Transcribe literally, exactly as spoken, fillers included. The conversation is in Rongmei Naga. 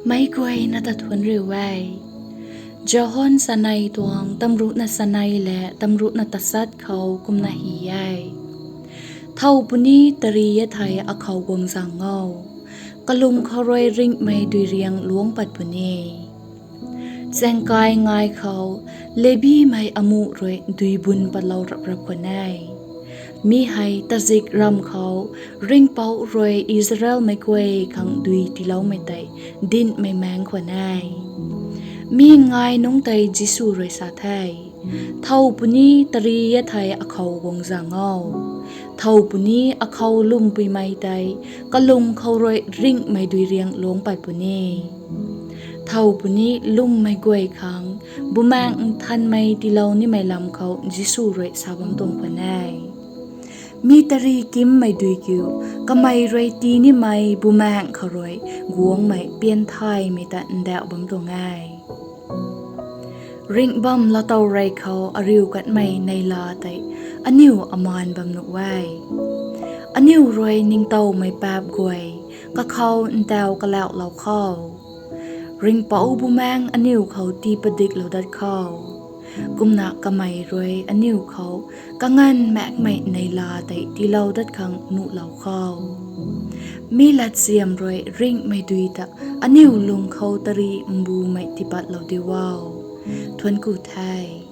Meic guayna ta thuanc riu e. John sanei tuang tamruhna sanei le tamruhna tachat khou kumna hy e: Thow puni tari e thei akhou guang zang o, kalung khou rui ringhmei duiriang luangc pat puni. Chaengkai ngai khou Lebimei amuh rui dui bun patlou rap rap khwan e. Mi hei tazik ramv khou Ringhpouc rui Israelmei guay khang dui tiiloumei tei dinhmei maengc khwan e. Mi ngai nungc tei Jisu rui sa the: Thow puni tari e thei akhou guang zang o, thow puni akhou lwmpuimei tei kalung khou rui ringhmei duiriang luangc pat puni. Thow puni lwmmei guay khang Bumaengh Nthanmei tiilou nimei lam khou Jisu rui sa bam tuang khwan e. Mi tari kimmei dui kiu kamei rui tii nimei Bumaengh khou rui guangmei pianthaymei ta ndauh bam tuang e. Ringh bam laatow rey khou ariu kanmei neila tei aniu amaan bam nuh e. Aniu rui ningtowmei paap guay kakhou ntaw kalauhlou khou, Ringhpouc Bumaengh aniu khou tii padiklou dat khou, kumna kamei rui aniu khou kanganv maekmei neila tei tiilou dat khang nuhlou khou, mi latsiam rui ringhmei dui ta aniu lung khou tari mbumei tiipatlou diu o. Thuanc ku the.